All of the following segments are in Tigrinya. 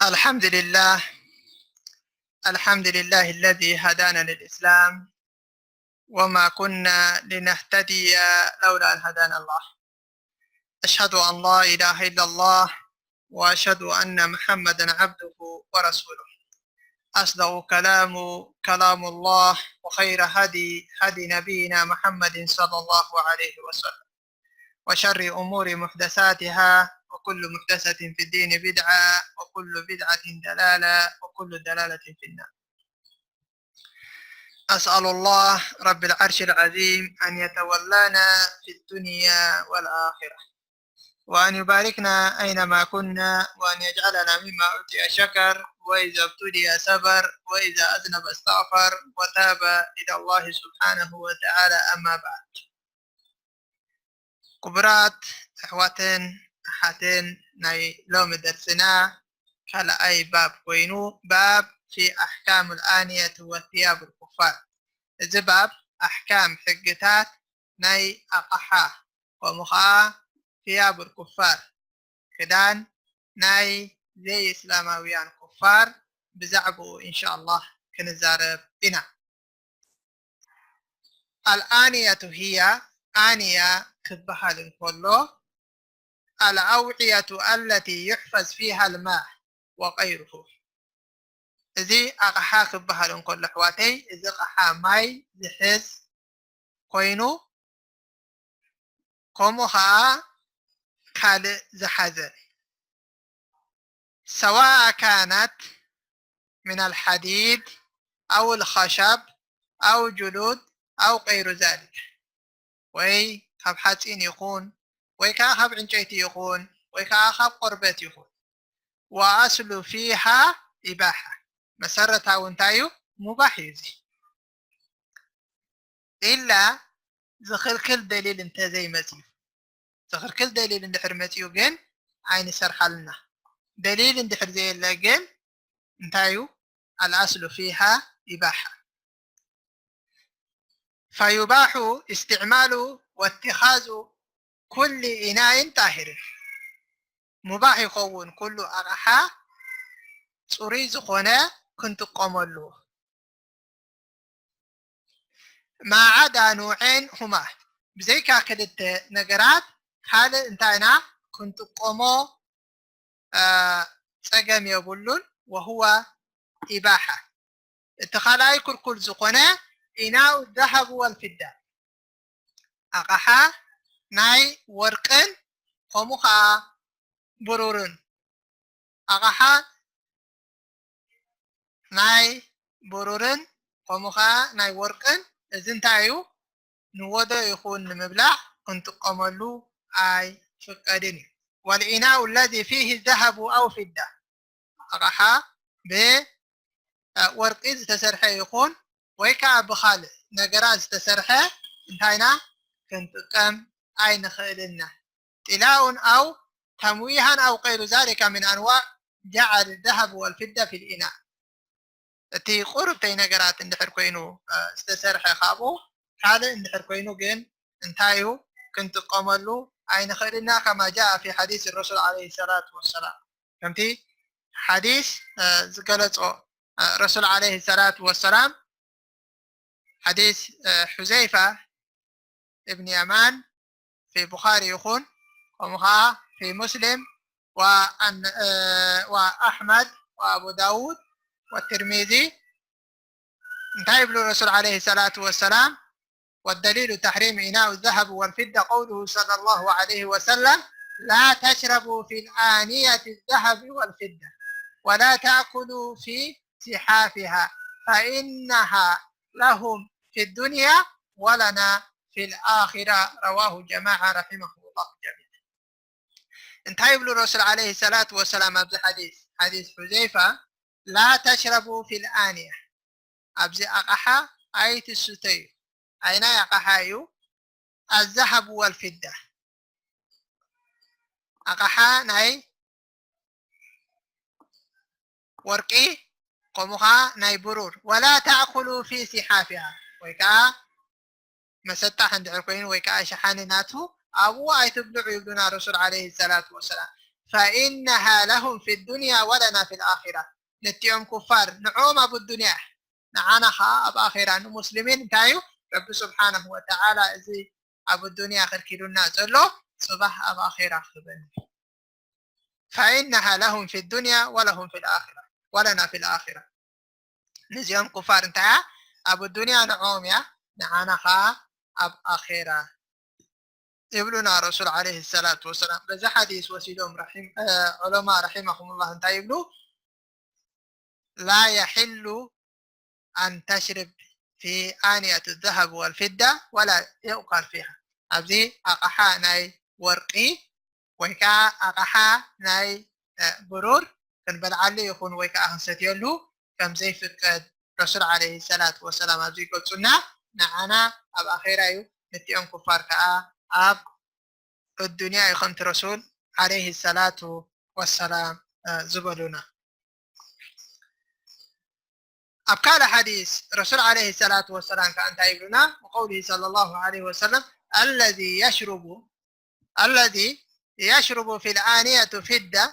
الحمد لله. الحمد لله الذي هدانا للإسلام وما كنا لنهتدي لولا أن هدانا الله. أشهد أن لا إله إلا الله وأشهد أن محمدا عبده ورسوله. أصدق كلام كلام الله، وخير هدي هدي نبينا محمد صلى الله عليه وسلم، وشر أمور محدثاتها، وكل محدثة في الدين بدعة، وكل بدعة دلالة، وكل دلالة في النار. أسأل الله رب العرش العظيم أن يتولانا في الدنيا والآخرة، وأن يباركنا أينما كنا، وأن يجعلنا مما أعطي شكر، وإذا ابتلي صبر، وإذا أذنب استغفر، وتاب إلى الله سبحانه وتعالى. أما بعد. ክቡራት ኣሕዋትን ኣሓትን፣ ናይ ሎሚ ደርስና ካልኣይ ባብ ኮይኑ፣ ባብ ፊ ኣሕካም ኣልኣንየት ወትያብ ኣልኩፋር። እዚ ባብ ኣሕካም፣ ሕግታት፣ ናይ ኣቕሓ፣ ከምኡ ኸዓ ትያብ ኣልኩፋር፣ ክዳን ናይ ዘይእስላማውያን ኩፋር፣ ብዛዕባኡ ኢንሻኣላህ ክንዛረብ ኢና። ኣልኣንየቱ ህያ፣ ኣንያ ክበሃል እንከሎ፣ ኣልኣውዕየቱ ኣለቲ ዩሕፈዝ ፊሃ ኣልማእ ወቀይሩሁ። እዚ ኣቕሓ ክበሃል እንከሎ፣ ኣሕዋተይ፣ እዚ ኣቕሓ ማይ ዝሕዝ ኮይኑ፣ ከምኡ ኸዓ ካልእ ዝሓዘ፣ سواء كانت من الحديد أو الخشب أو جلود أو غير ذلك، ወይ ካብ ሓፂን ይኹን፣ ወይ ከዓ ካብ ዕንጨይቲ ይኹን፣ ወይ ከዓ ካብ ቆርበት ይኹን። وأصل فيها إباحة، መሰረታዊ እንታይ እዩ? ሙባሕ እዩ። እዚ ኢላ ዝኽልክል ደሊል እንተዘይመፅዩ፣ ዝኽልክል ደሊል እንድሕር መፅዩ ግን ኣይንሰርሓልና። ደሊል እንድሕር ዘየለ ግን እንታይ እዩ? الأصل فيها إباحة. فيباح استعمال واتخاذ كل إناء طاهر. ሙባሕ ይኸውን ኩሉ ኣቕሓ ፅሩይ ዝኾነ ክንጥቀመሉ። ما عدا نوعين هما، ብዘይካ ክልተ ነገራት ካልእ እንታይ ኢና ክንጥቀሞ፣ አ፣ ፀገም የብሉን። وهو إباحة። እቲ ካልኣይ ክልኩል ዝኾነ إناء الذهب والفضة، ኣቕሓ ናይ ወርቅን ከምኡ ኸዓ ብሩርን፣ ኣቕሓ ናይ ብሩርን ከምኡ ኸዓ ናይ ወርቅን፣ እዚ እንታይ እዩ? ንወዶ ይኹን ንምብላዕ ክንጥቀመሉ ኣይፍቀድን እዩ። والإناء الذي فيه الذهب أو فضة، ኣቕሓ ብወርቂ ዝተሰርሐ ይኹን ወይ ከዓ ብኻልእ ነገራት ዝተሰርሐ እንታይና ክንጥቀም ኣይንኽእልና። طلاء أو تمويها أو غير ذلك من أنواع جعل الذهب والفضة في الإناء። እቲ ቁርብተይ ነገራት እንድሕር ኮይኑ፣ እ፣ ዝተሰርሐ ካብኡ ካልእ እንድሕር ኮይኑ ግን እንታይ እዩ ክንጥቀመሉ ኣይንኽእልና። كما جاء في حديث الرسول عليه الصلاة والسلام، ከምቲ ሓዲስ፣ እ፣ ዝገለጾ፣ እ፣ ረሱል ዓለይሂ ሰላቱ ወሰላም ሓዲስ፣ እ፣ ሑዘይፋ እብን የማን ፊ ቡኻሪ ይኹን፣ ከምኡ ኸዓ ፊ ሙስሊም ወኣን-፣ እ፣ ወኣሕመድ ወኣቡ ዳውድ ወትርሚዚ እንታይ ይብሉ ረሱል ዓለይሂ ሰላቱ ወሰላም? والدليل تحريم إناء الذهب والفضة قوله صلى الله عليه وسلم: لا تشربوا في الآنية الذهب والفضة ولا تأكلوا في صحافها فإنها لهم في الدنيا ولنا في الآخرة. رواه جماعة رحمهم الله جميعا. እንታይ ይብሉ ረሱል ዓለይሂ ሰላቱ ወሰላም ኣብዚ ሓዲስ፣ ሓዲስ ሑዘይፋ፣ لا تشربوا في الآنية፣ ኣብዚ ኣቕሓ ኣይትስተዩ። ኣይናይ ኣቕሓ እዩ? الذهب والفضة፣ ኣቕሓ ናይ ወርቂ ከምኡ ኸዓ ናይ ብሩር። ولا تأكلوا في صحافها፣ ወይ ከዓ መሰጣሕ እንድሕር ኮይኑ ወይ ከዓ ሸሓኒ ናቱ ኣብኡ ኣይትብልዑ ይብሉና ረሱል ዓለይሂ ሰላቱ ወሰላም። فإنها لهم في الدنيا ولنا في الآخرة። ነቲኦም ኩፋር ንዕኦም ኣብ ኣዱንያ ንዓና ኸዓ ኣብ ኣኼራ ንሙስሊሚን እንታይ እዩ? ረቢ ስብሓነሁ ወተዓላ እዚ ኣብ ኣዱንያ ከልኪሉና ዘሎ ጽባሕ ኣብ ኣኼራ ክህበና እዩ። فإنها لهم في الدنيا ولهم في الآخرة ولنا في الآخرة። ንዚኦም ኩፋር እንታይ እያ? ኣብ ኣዱንያ ንዕኦም እያ፣ ንዓና ኸዓ ኣብ ኣኼራ ይብሉና ረሱል ዓለይሂ ሰላቱ ወሰላም። በዚ ሓዲስ ወሲዶም ዑለማ ረሒመሁሙላህ እንታይ ይብሉ? لا يحل أن تشرب في آنية الذهب والفضة ولا يؤكل فيها። ኣብዚ ኣቕሓ ናይ ወርቂ ወይ ከዓ ኣቕሓ ናይ ብሩር ክንበልዓሉ ይኹን ወይ ከዓ ክንሰትየሉ ከም ዘይፍቀድ ረሱል ዓለይሂ ሰላቱ ወሰላም ኣብዚ ይገልፁና። ንዓና ኣብ ኣኼራ እዩ፣ ነቲኦም ኩፋር ከዓ ኣብ ኣዱንያ እዩ ከምቲ ረሱል ዓለይሂ ሰላቱ ወሰላም ዝበሉና። ኣብ ካልእ ሓዲስ ረሱል ዓለይሂ ሰላቱ ወሰላም ከዓ እንታይ ይብሉና? وقوله صلى الله عليه وسلم الذي يشرب الذي يشرب في الآنية فضة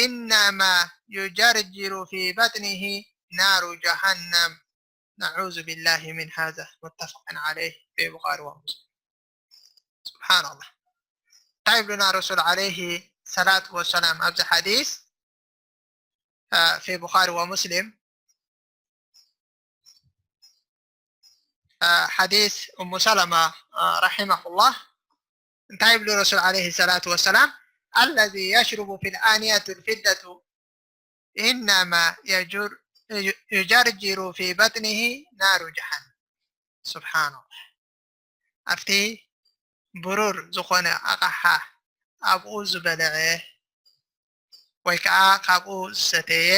إنما يجرجر في بطنه نار جهنم نعوذ بالله من هذا متفق عليه في البخاري ومسلم. سبحان الله. እንታይ ይብሉና ረሱል ዓለይሂ ሰላቱ ወሰላም ኣብዚ ሓዲስ في بخاري ومسلم ሓዲስ ኡሙ ሰለማ ረሒመሁላህ እንታይ ይብሉ ረሱል ዓለይሂ ሰላቱ ወሰላም? الذي يشرب في الآنية الفضة إنما يجرجر في بطنه نار جهنم. سبحان الله. ኣብቲ ብሩር ዝኾነ ኣቕሓ ኣብኡ ዝበለዐ ወይ ከዓ ካብኡ ዝሰተየ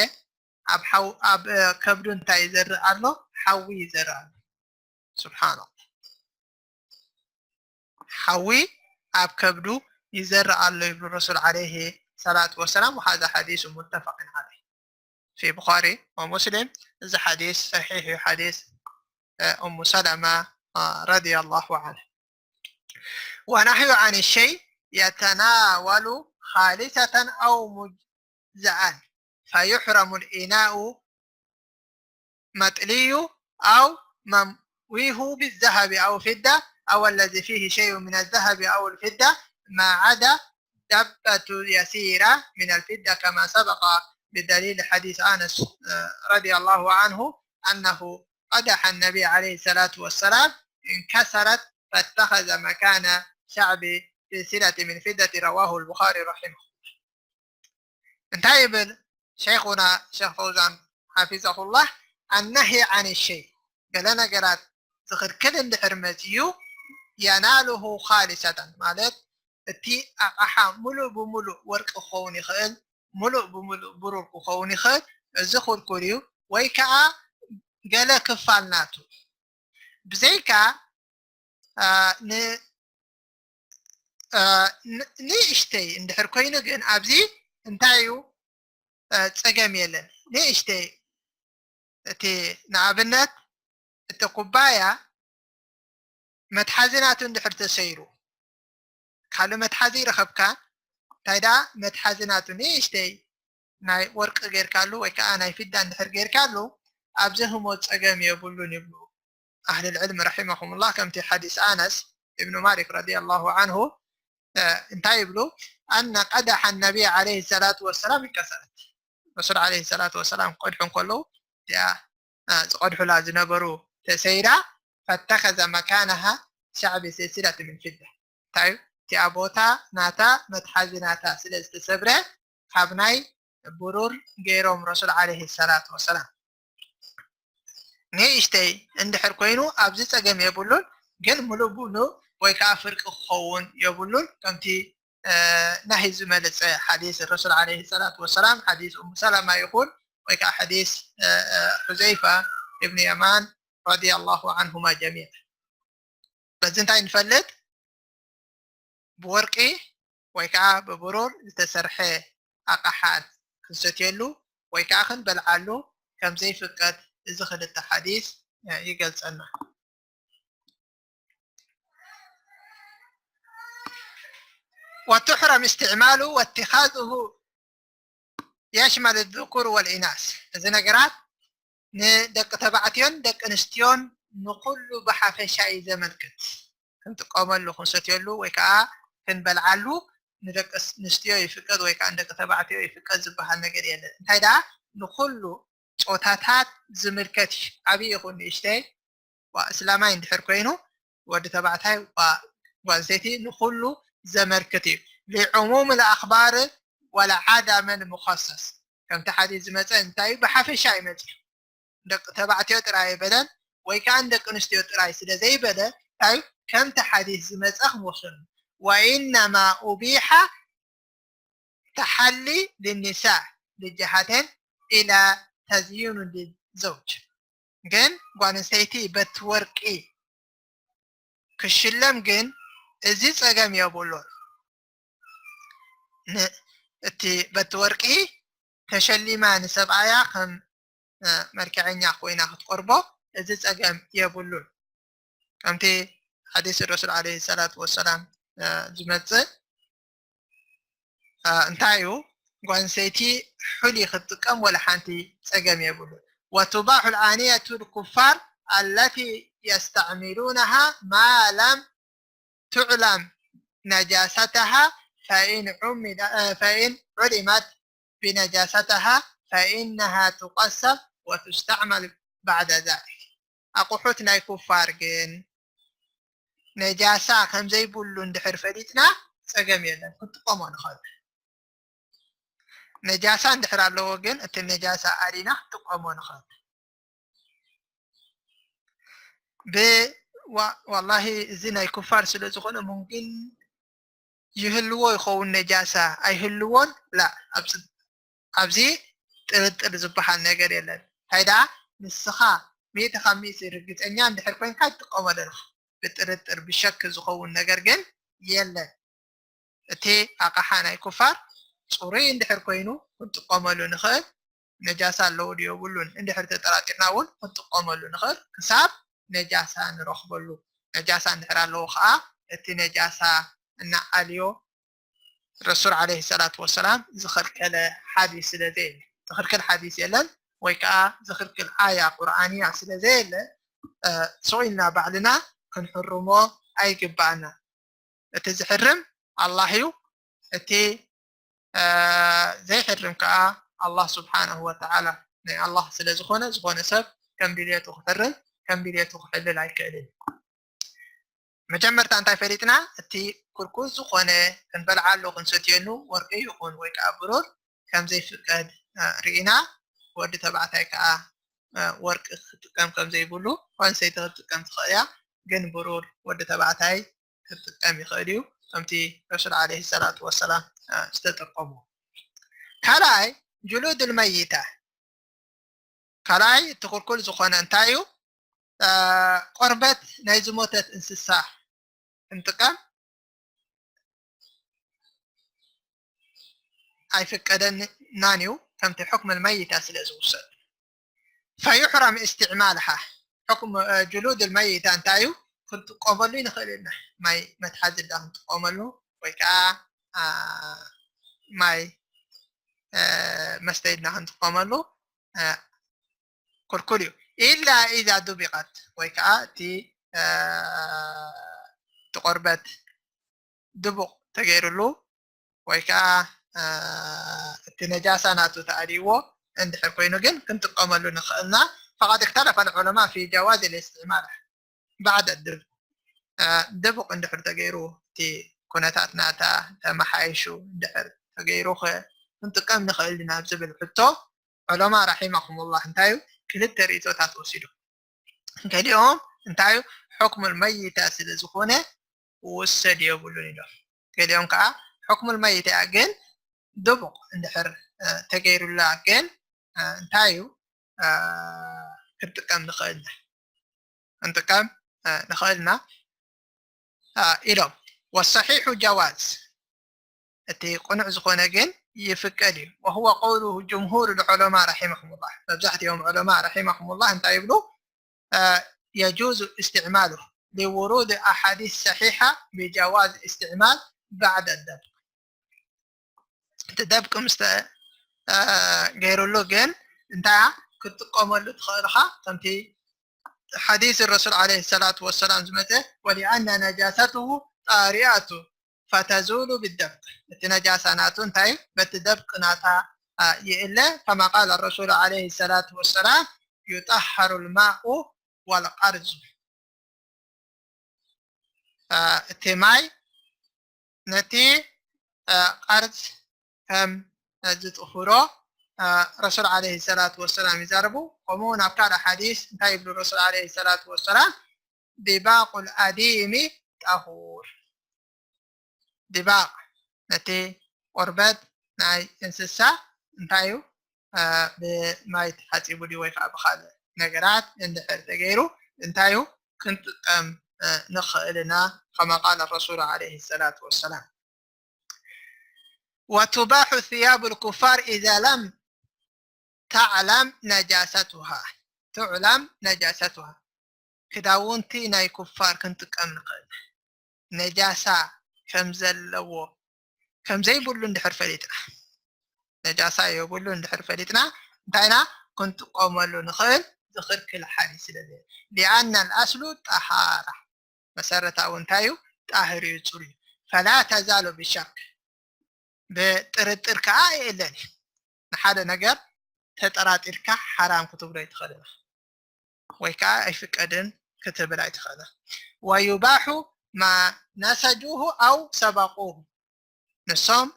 ኣብ ከብዱ እንታይ ይዘርእ ኣሎ? ሓዊ ይዘርእ ኣሎ። ስብሓንላህ። ሓዊ ኣብ ከብዱ ይዘርእ ኣሎ ይብሉ ረሱል ዓለይሂ ሰላቱ ወሰላም። وهذا حديث متفق عليه في بخاري ومسلم. እዚ ሓዲስ ሰሒሕ እዩ፣ ሓዲስ ኡሙ ሰለማ ረዲየላሁ ዓንሃ። ونهي عن الشيء يتناول خالصة أو مجزأ فيحرم الإناء مطلي أو ممويه بالذهب أو فضة أو الذي فيه شيء من الذهب أو الفضة ما عدا دبة يسيرة من الفضة كما سبق بدليل حديث أنس رضي الله عنه أنه قدح النبي عليه الصلاة والسلام انكسرت فاتخذ مكان شعب سلسلة من فضة رواه البخاري رحمه الله. እንታይ ይብል ሸይኹና ሸኽ ፈውዛን ሓፊዘሁላህ? النهي عن الشيء ገለ ነገራት ዝኽልክል እንድሕር መፅዩ يناله خالصة ማለት እቲ ኣቕሓ ሙሉእ ብሙሉእ ወርቂ ክኸውን ይኽእል፣ ሙሉእ ብሙሉእ ብሩር ክኸውን ይኽእል። እዚ ክልኩል እዩ። ወይ ከዓ ገለ ክፋል ናቱ ብዘይካ ንእሽተይ እንድሕር ኮይኑ ግን ኣብዚ እንታይ እዩ ፀገም የለን። ንእሽተይ እቲ ንኣብነት እቲ ኩባያ መትሓዚ ናቱ እንድሕር ተሰይሩ ካልእ መትሓዚ ይረኸብካ እንታይ ደኣ መትሓዚ ናቱ ንእሽተይ ናይ ወርቂ ጌርካሉ ወይ ከዓ ናይ ፊዳ እንድሕር ጌርካሉ ኣብዚ ህሞት ፀገም የብሉን ይብሉ ኣህል ልዕልም ረሒመሁምላ። ከምቲ ሓዲስ ኣነስ እብኑ ማሊክ ረዲየላሁ ዓንሁ እንታይ ይብሉ? أن قدح النبي عليه الصلاة والسلام انكسرت. ረሱል ዓለይሂ ሰላቱ ወሰላም ክቀድሑ እንከለዉ እቲኣ ዝቀድሑላ ዝነበሩ ተሰይራ فاتخذ مكانها شعب سلسلة من فضة እንታይ እዩ እቲኣ ቦታ ናታ መትሓዚ ናታ ስለ ዝተሰብረ ካብ ናይ ብሩር ገይሮም ረሱል ዓለይሂ ሰላቱ ወሰላም። ንእሽተይ እንድሕር ኮይኑ ኣብዚ ፀገም የብሉን፣ ግን ሙሉእ ብሙሉእ ወይ ከዓ ፍርቂ ክኸውን የብሉን። ከምቲ ናሂ ዝመለፀ ሓዲስ ረሱል ዓለይሂ ሰላቱ ወሰላም ሓዲስ ኡሙ ሰለማ ይኹን ወይ ከዓ ሓዲስ ሑዘይፋ እብን የማን ረዲየላሁ ዓንሁማ ጀሚዓ። በዚ እንታይ ንፈልጥ? ብወርቂ ወይ ከዓ ብብሩር ዝተሰርሐ ኣቕሓ ክንሰትየሉ ወይ ከዓ ክንበልዓሉ ከም ዘይፍቀድ እዚ ክልተ ሓዲስ ይገልፀና። وتحرم استعماله واتخاذه يشمل الذكور والإناث። እዚ ነገራት ንደቂ ተባዕትዮን ደቂ ኣንስትዮን ንኹሉ ብሓፈሻ እዩ ዘመልክት። ክንጥቀመሉ፣ ክንሰትየሉ ወይ ከዓ ክንበልዓሉ ንደቂ ኣንስትዮ ይፍቀድ ወይ ከዓ ንደቂ ተባዕትዮ ይፍቀድ ዝበሃል ነገር የለን። እንታይ ደኣ ንኹሉ ጾታታት ዝምልከት እዩ። ዓብዪ ይኹን ንእሽተይ፣ ዋ፣ እስላማይ እንድሕር ኮይኑ ወዲ ተባዕታይ ዋ፣ ጓል ኣንስተይቲ ንኹሉ ዘመልክት እዩ። لعموم الأخبار والعدم المخصص። ከምቲ ሓዲስ ዝመፀ እንታይ እዩ? ብሓፈሻ እዩ መፂኡ። ደቂ ተባዕትዮ ጥራይ ኣይበለን ወይ ከዓ ንደቂ ኣንስትዮ ጥራይ ስለ ዘይበለ እንታይ እዩ? ከምቲ ሓዲስ ዝመፀ ክንወስዶ። وإنما أبيح تحلي للنساء لجهتين إلى تزيين للزوج። ግን ጓል ኣንስተይቲ በቲ ወርቂ ክሽለም ግን እዚ ጸገም የብሉን። ን-፣ እቲ በቲ ወርቂ ተሸሊማ ንሰብኣያ ከም፣ እ፣ መልክዐኛ ኮይና ክትቆርቦ እዚ ጸገም የብሉን። ከምቲ ሓዲስ ረሱል ዓለይሂ ሰላቱ ወሰላም፣ እ፣ ዝመጽእ፣ እ፣ እንታይ እዩ? ጓል ኣንስተይቲ ሑሊ ክትጥቀም ወላ ሓንቲ ጸገም የብሉን። وتباح الآنية الكفار التي يستعملونها ما لم تعلم نجاستها، فإن عمل-، እ፣ فإن علمت بنجاستها فإنها تقصف وتستعمل بعد ذلك። ኣቑሑት ናይ ኩፋር ግን ነጃሳ ከም ዘይብሉ እንድሕር ፈሊጥና ጸገም የለን፣ ክንጥቀሞ ንኽእል። ነጃሳ እንድሕር ኣለዎ ግን እቲ ነጃሳ ኣሪና ክንጥቀሞ ንኽእል። ብ-፣ ዋ-፣ ዋላሂ እዚ ናይ ኩፋር ስለ ዝኾነ ሙምኪን ይህልዎ ይኸውን ነጃሳ ኣይህልዎን፣ ላ፣ ኣብዚ፣ ኣብዚ ጥርጥር ዝበሃል ነገር የለን። እንታይ ደኣ ንስኻ ሚእቲ ካብ ሚእቲ ርግጸኛ እንድሕር ኮይንካ ትጥቀመሉ ኢኻ። ብጥርጥር ብሸክ ዝኸውን ነገር ግን የለን። እቲ ኣቕሓ ናይ ኩፋር ጽሩይ እንድሕር ኮይኑ ክንጥቀመሉ ንኽእል፣ ነጃሳ ኣለዎ ድዮ የብሉን እንድሕር ተጠራጢርና እውን ክንጥቀመሉ ንኽእል፣ ክሳብ ነጃሳ ንረኽበሉ። ነጃሳ እንድሕር ኣለዎ ኸዓ እቲ ነጃሳ እናዓልዮ ረሱል ዓለይሂ ሰላቱ ወሰላም ዝኸልከለ ሓዲስ ስለ ዘየለ፣ ዝኽልክል ሓዲስ የለን፣ ወይ ከዓ ዝኽልክል ኣያ ቁርኣንያ ስለ ዘየለ፣ እ፣ ስቕ ኢልና ባዕልና ክንሕርሞ ኣይግባእና። እቲ ዝሕርም ኣላህ እዩ፣ እቲ፣ እ፣ ዘይሕርም ከዓ ኣላህ ስብሓነሁ ወተዓላ። ናይ ኣላህ ስለ ዝኾነ፣ ዝኾነ ሰብ ከም ድልየቱ ክሕርም፣ ከም ድልየቱ ክሕልል ኣይክእልን። መጀመርታ እንታይ ፈሊጥና? እቲ ክልኩል ዝኾነ ክንበልዓሉ፣ ክንሰትየሉ ወርቂ ይኹን ወይ ከዓ ብሩር ከም ዘይፍቀድ፣ እ፣ ርኢና። ወዲ ተባዕታይ ከዓ፣ እ፣ ወርቂ ክጥቀም ከም ዘይብሉ፣ ጓል ኣንስተይቲ ክትጥቀም ትኽእል እያ፣ ግን ብሩር ወዲ ተባዕታይ ክጥቀም ይኽእል እዩ፣ ከምቲ ረሱል ዓለይሂ ሰላቱ ወሰላም፣ እ፣ ዝተጠቀሙ። ካልኣይ፣ ጁሉድ ልመይታ። ካልኣይ እቲ ክልኩል ዝኾነ እንታይ እዩ? እ፣ ቆርበት ናይ ዝሞተት እንስሳ ክንጥቀም ኣይፍቀደናን እዩ፣ ከምቲ ሕክም ልመይታ ስለ ዝውሰድ። ፈዩሕረም እስትዕማልሃ። ሕክም፣ እ፣ ጁሉድ ልመይታ እንታይ እዩ? ክንጥቀመሉ ንኽእል ኢና። ማይ መትሓዚ ኢልና ክንጥቀመሉ ወይ ከዓ፣ አ፣ ማይ፣ እ፣ መስተ ኢልና ክንጥቀመሉ፣ እ፣ ክልኩል እዩ። ኢላ ኢዛ ዱቢቀት፣ ወይ ከዓ እቲ፣ እ፣ እቲ ቆርበት ድቡቕ ተገይሩሉ ወይ ከዓ፣ እ፣ እቲ ነጃሳ ናቱ ተኣልይዎ እንድሕር ኮይኑ ግን ክንጥቀመሉ ንኽእልና። ፈቐድ እክተለፈ ልዑለማ ፊ ጀዋዝ ልእስትዕማል ባዕደ ድቡቕ። እ፣ ድቡቕ እንድሕር ተገይሩ፣ እቲ ኩነታት ናታ ተመሓይሹ እንድሕር ተገይሩ ኸ ክንጥቀም ንኽእል ዲና ኣብ ዝብል ሕቶ፣ ዑለማ ረሒመኩሙላህ እንታይ እዩ? ክልተ ርእይቶታት ወሲዶም። ገሊኦም እንታይ እዩ? ሕክሙል መይታ ስለ ዝኾነ ክውሰድ የብሉን ኢሎም። ገሊኦም ከዓ ሕክሙል መይታ እያ፣ ግን ድቡቕ እንድሕር፣ እ፣ ተገይሩላ ግን፣ እ፣ እንታይ እዩ? እ፣ ክንጥቀም ንኽእል ኢና። ክንጥቀም፣ እ፣ ንኽእል ኢና፣ እ፣ ኢሎም። ወሰሒሑ ጀዋዝ፣ እቲ ቅኑዕ ዝኾነ ግን ይፍቀድ እዩ። ወሁወ ቀውሉ ጅምሁር ልዑለማ ረሒመኩሙላህ። መብዛሕትኦም ዑለማ ረሒመኩሙላህ እንታይ ይብሉ? እ፣ የጁዙ እስትዕማሉ ሊውሩድ ኣሓዲስ ሰሒሓ ብጀዋዝ እስትዕማል ባዕደ ደብቅ። እቲ ደብቂ ምስ ተ- እ፣ ገይሩሉ ግን እንታይ ክትጥቀመሉ ትኽእልኻ ከምቲ ሓዲስ ረሱል ዓለይሂ ሰላቱ ወሰላም ዝመፀ ወሊኣና ነጃሰትሁ ጣሪኣቱ ፈተዙሉ ብደብቅ፣ እቲ ነጃሳ ናቱ እንታይ በቲ ደብቅ ናታ ይእለ። ከማ ቃል ረሱል ዓለይሂ ሰላቱ ወሰላም ዩጠሐሩ ልማኡ ወልቀርዙ፣ እቲ ማይ ነቲ ቀርዝ ከም ዝጥፍሮ ረሱል ዓለይሂ ሰላቱ ወሰላም ይዛረቡ። ከምኡ እውን ኣብ ካልእ ሓዲስ እንታይ ይብሉ ረሱል ዓለይሂ ሰላቱ ወሰላም? ዲባቁል ኣዲሚ ጣሁር። ዲባቅ ነቲ ቆርበት ናይ እንስሳ እንታይ እዩ? ብማይ ተሓፂቡ ድዩ ወይ ከዓ ብካልእ ነገራት እንድሕር ተገይሩ እንታይ እዩ? ክንጥቀም ንኽእል ኢና። ከማ ቃል ረሱል ዓለይሂ ሰላቱ ወሰላም። ወቱባሑ ثياب الكفار إذا لم تعلم نجاستها. تعلم نجاستها. ክዳውንቲ ናይ ኩፋር ክንጥቀም ንኽእል ነጃሳ ከም ዘለዎ ከም ዘይብሉ እንድሕር ፈሊጥና፣ ነጃሳ የብሉ እንድሕር ፈሊጥና እንታይ ኢና ክንጥቀመሉ ንኽእል? ዝኽልክል ሓዲስ ስለ ዘለ። ሊኣና ኣልኣስሉ ጠሃራ፣ መሰረታዊ እንታይ እዩ? ጣህር እዩ፣ ፅሩይ እዩ። ፈላ ተዛሉ ብሸክ፣ ብጥርጥር ከዓ የለን እዩ። ንሓደ ነገር ተጠራጢርካ ሓራም ክትብሎ ኣይትኽእልን ኢኻ፣ ወይ ከዓ ኣይፍቀድን ክትብል ኣይትኽእልን። ወዩባሑ ማ ነሰጁሁ ኣው ሰበቁሁ፣ ንሶም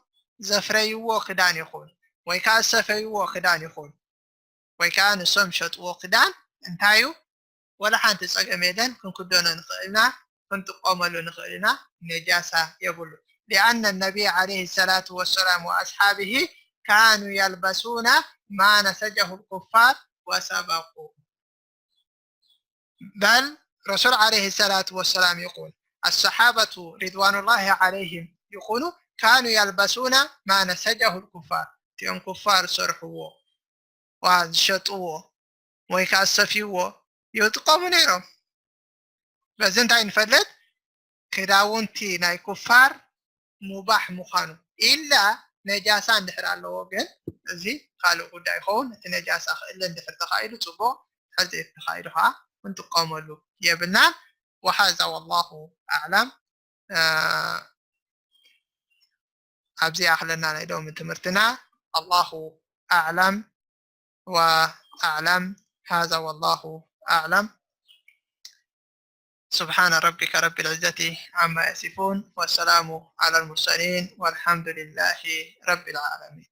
ዘፍረይዎ ክዳን ይኹን ወይ ከዓ ዝሰፈይዎ ክዳን ይኹን ወይ ከዓ ንሶም ዝሸጥዎ ክዳን እንታይ እዩ? ወላ ሓንቲ ፀገም የለን፣ ክንክደኖ ንኽእል ኢና፣ ክንጥቀመሉ ንኽእል ኢና፣ ነጃሳ የብሉ። لأن النبي عليه الصلاة والسلام وأصحابه كانوا يلبسون ما نسجه الكفار وسبقوه. بل رسول عليه الصلاة والسلام يقول، الصحابة رضوان الله عليهم يقولوا، كانوا يلبسون ما نسجه الكفار. እቲኦም ኩፋር ዝሰርሕዎ ዋ ዝሸጥዎ ወይ ከዓ ዝሰፍይዎ ይጥቀሙ ነይሮም። በዚ እንታይ ንፈልጥ? ክዳውንቲ ናይ ኩፋር ሙባሕ ምዃኑ፣ ኢላ ነጃሳ እንድሕር ኣለዎ፣ ግን እዚ ካልእ ጉዳይ ይኸውን። እቲ ነጃሳ ክእለ እንድሕር ተኻኢሉ ፅቡቕ፣ እንድሕር ዘይተኻኢሉ ከዓ ክንጥቀመሉ የብልናን። وهذا والله أعلم. ኣብዚ ኣኽለና ናይ ሎሚ ትምህርትና። الله أعلم وأعلم. هذا والله أعلم. سبحان ربك رب العزة عما يصفون، والسلام على المرسلين، والحمد لله رب العالمين.